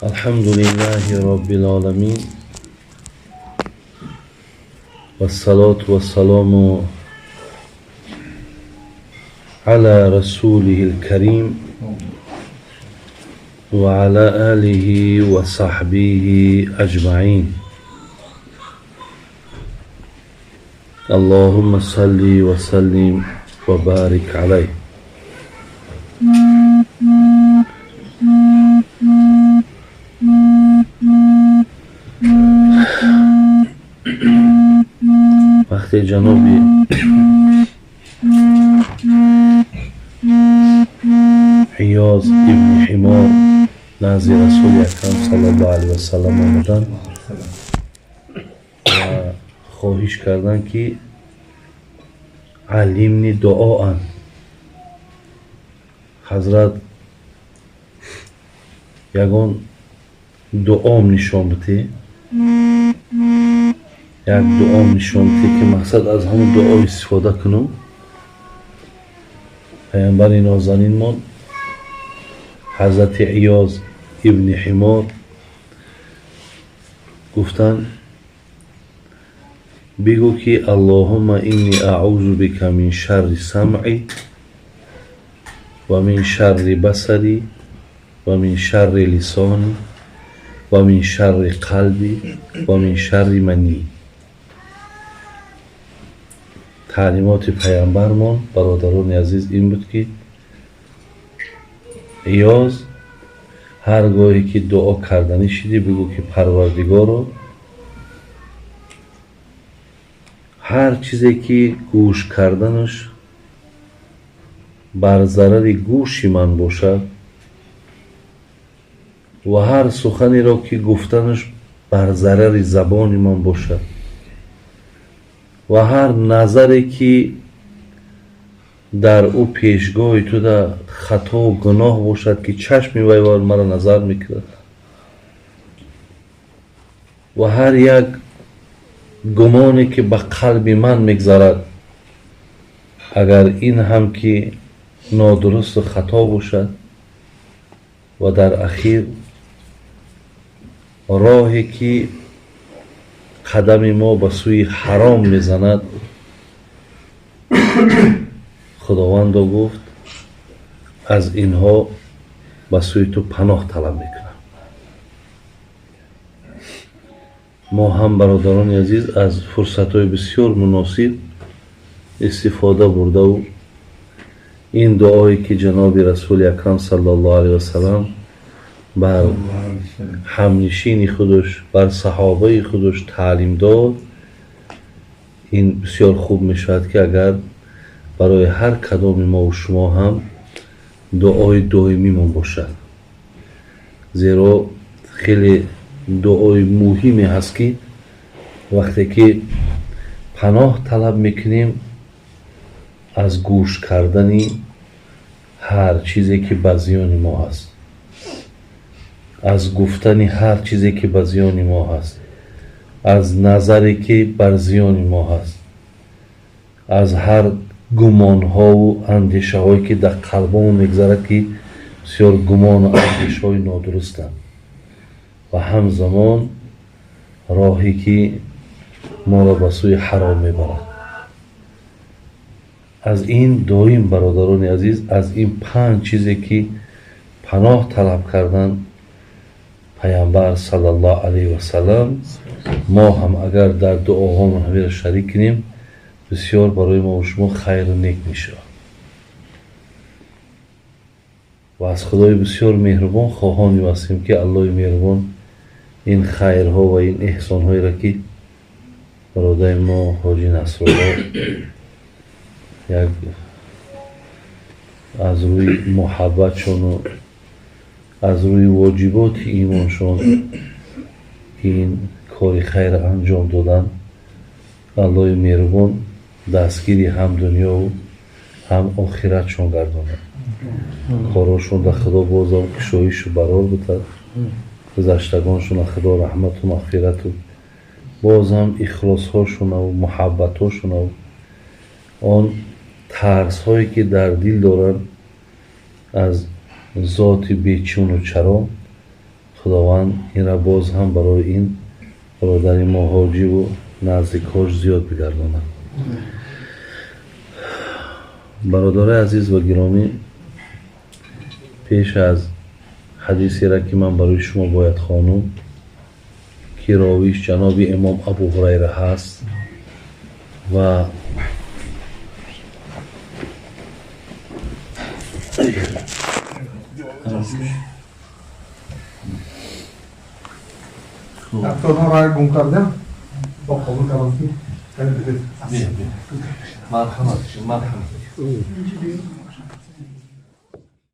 الحمد لله رب العالمين والصلاة والسلام على رسوله الكريم وعلى آله وصحبه أجمعين. اللهم صل وسلم وبارك عليه. وقتی جناب عیاض ابن حمار نزد رسول اکرم صلی الله علیه و سلم آمدند و خواهش کردند که علمنی دعاء. حضرت یگان دعام نشان بده، یک دعا نشان بده که مقصد از همون دعا استفاده کنم. پیامبر نازنینمان حضرت عیاض ابن حمار گفتند بگو که اللهم انی اعوذ بک من شر سمعی و من شر بصری و من شر لسانی و من شر قلبی و من شر منی. تعلیمات پیامبرمان برادران عزیز این بود که عیاض هرگاهی که دعا کردنی شدی بگو که پروردگارا هر چیزی که گوش کردنش بر ضرر گوش من باشد و هر سخنی را که گفتنش بر ضرر زبان من باشد و هر نظری که در او پیشگاه تو در خطا و گناه باشد که چشم وی مرا نظر میکند و هر یک گمانی که به قلب من میگذرد اگر این هم که نادرست و خطا باشد و در اخیر راهی که قدم ما به سوی حرام میزند، خداوند گفت از اینها به سوی تو پناه طلب میکنم. ما هم برادران عزیز از فرصت‌های بسیار مناسب استفاده برده و این دعایی که جناب رسول اکرم صلی الله علیه و سلم بر همنشین خودش، بر صحابه خودش تعلیم داد، این بسیار خوب میشود که اگر برای هر کدام ما و شما هم دعای دائمیمون باشد، زیرا خیلی دعای مهمی هست که وقتی که پناه طلب میکنیم از گوش کردن هر چیزی که به زیان ما هست، از گفتن هر چیزی که به زیان ما هست، از نظری که بر زیان ما هست، از هر گمان ها و اندیشه هایی که در قلبمون میگذرد که بسیار گمان و اندیشه های نادرستند و همزمان راهی که ما را به سوی حرام میبرد. از این دائم برادران عزیز، از این پنج چیزی که پناه طلب کردن پیامبر صلی الله علیه و سلم، ما هم اگر در دعاهامون همین را شریک کنیم بسیار برای ما و شما خیر و نیک میشه. و از خدای بسیار مهربان خواهانی هستیم که الله مهربان این خیرها و این احسانهایی را که برادر ما حاجی نصرالله یک از روی محبتشون و از روی واجبات ایمانشون این کار خیر انجام دادن، الله مهربان دستگیری هم دنیا و هم آخرتشون گرداند. کاراشون در خدا بازم کشایش و برار بتد، گذشتگانشون خدا رحمت و مغفرت و Боз ҳам ихлосҳошунаву муҳаббатҳошунаву он тарсҳое, ки дар дил доранд аз зоти бечуну чаро, Худованд инра боз ҳам барои ин бародари мо ҳоҷиву наздикҳош зиёд бигардонад. Бародарои азиз ва гиромӣ, пеш аз ҳадисеро, ки ман барои шумо бояд хонум, ки ровиш ҷаноби имом Абу Ҳурайра ҳаст ва Гум кардем, бо қабул кардам, ки марҳамат, марҳамат.